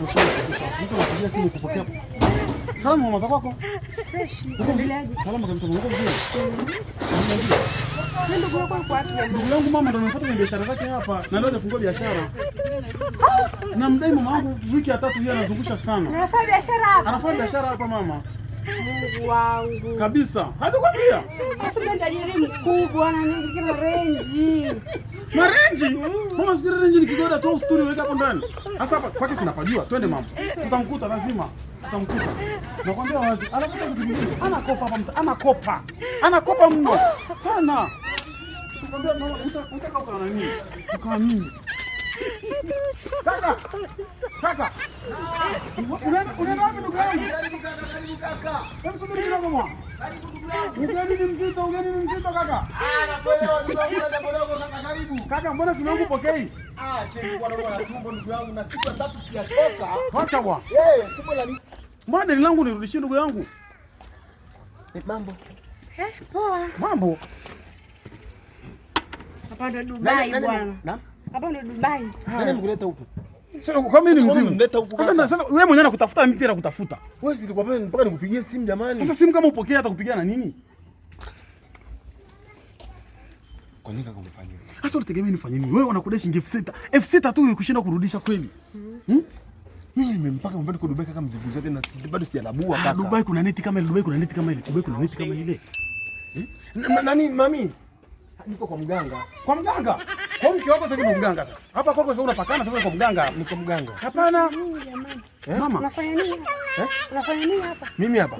Mtu anapigia simu kupokea. Salamu mama, za kwako? Fresh. Uko vizuri? Salama kabisa, uko vizuri? Ndugu yako yuko wapi? Ndugu yangu mama ndo amefuata kwenye biashara zake hapa na leo hajafungua biashara. Na mdai mama wangu wiki ya tatu hii anazungusha sana. Anafanya biashara hapa. Anafanya biashara hapa mama. Mungu wangu. Kabisa. Hatakwambia. Sasa mimi tajiri mkubwa na nini kila renji. Marenji? Mama siku renji ni kigoda tu studio weka hapo ndani. Sasa hapa kwake sinapajua. Twende mama. Tutamkuta lazima. Tutamkuta. Nakwambia wazi. Alafu kitu kingine. Anakopa hapa mtu. Anakopa. Anakopa mno. Sana. Nakwambia mama utaka ukawa na nini? Ukawa nini? Kaka. Kaka. Unaenda wapi ndugu yangu? Karibu kaka, karibu kaka. Hebu subiri kidogo mwa. Karibu ndugu yangu. Ugeni ni mzito, ugeni ni mzito kaka. Ah, nakuelewa ndugu yangu, na jambo dogo kaka, karibu. Kaka, mbona simu yangu pokei? Ah, sasa nilikuwa naumwa na tumbo ndugu yangu na siku ya tatu sijatoka. Wacha bwana. Eh, tumbo la ni Mbona deni langu nirudishie ndugu yangu? Mambo. Eh, poa. Mambo. Hapa ndo Dubai bwana. Naam. Hapa ndo Dubai. Nani amekuleta huku? Sasa kwa mimi ni Sasa mzimu. umemleta huku Sasa kaka. sasa wewe mwenyewe nakutafuta mimi pia nakutafuta. Wewe si nilikwambia mpaka nikupigie simu jamani. Sasa simu kama upokea atakupigia na nini? Kwa nini kaka umefanya hivyo? Sasa unategemea nifanye nini? Wewe unakudai shilingi 6000. 6000 tu kushinda kurudisha kweli. Mimi nimempaka mbona kwa Dubai kaka mzigo zote na bado sijalabua Ah, kaka. Dubai kuna neti kama ile, Dubai kuna neti kama ile, Dubai kuna neti kama ile. Nani mami? Niko kwa mganga. Kwa mganga. Kwa mke wako sasa hivi ni mganga sasa. Hapa kwako sasa unapakana sasa kwa mganga hapa. Niko mganga. Hapana. Nini jamani? Mama, Unafanya nini? Unafanya nini hapa? Mimi hapa.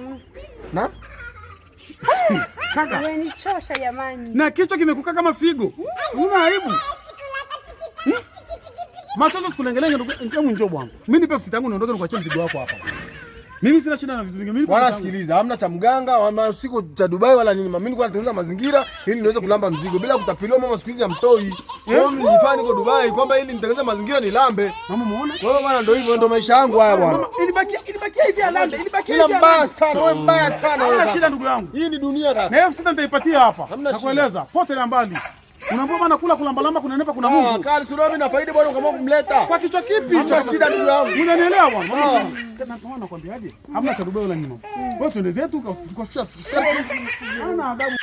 Na? kaka. Umenichosha jamani. Na kichwa kimekuka kama figo. Una aibu. Hmm? Machozi sikulengelenge ndugu, hebu njoo bwana. Mimi nipe 6000 yangu niondoke nikuachie mzigo wako hapa. Mimi sina shida na vitu vingi. Mimi nipe Wala pesa yangu. sikiliza, hamna cha mganga, wala siko cha Dubai wala nini. Mimi nilikuwa natengeneza mazingira ili niweze kulamba mzigo bila kutapeliwa. Mama siku hizi hamtoi. Kwa hiyo mimi nilifanya niko Dubai kwamba ili nitengeneze mazingira nilambe. Mama muone? Kwa hiyo bwana, ndio hivyo, ndio maisha yangu haya bwana. Mama, ilibakia hivi alambe, ilibakia Ila hivi mbaya alambe. sana, wewe mbaya sana wewe. Hamna kaka. shida ndugu yangu. Hii ni dunia kaka. Na 6000 nitaipatia hapa. Hamna shida. Nakueleza, pote na mbali. Unaambiwa bana kula kulambalamba kuna nepa kuna Ah, Mungu. kali sio mimi na faidi bwana ukaamua kumleta. Kwa kichwa kipi hicho? Hamna shida ndugu yangu. Unanielewa bwana? Tena kama nakwambiaje? Hamna cha Dubai wala nyuma. Wewe tuende zetu tukashusha. Hana adabu.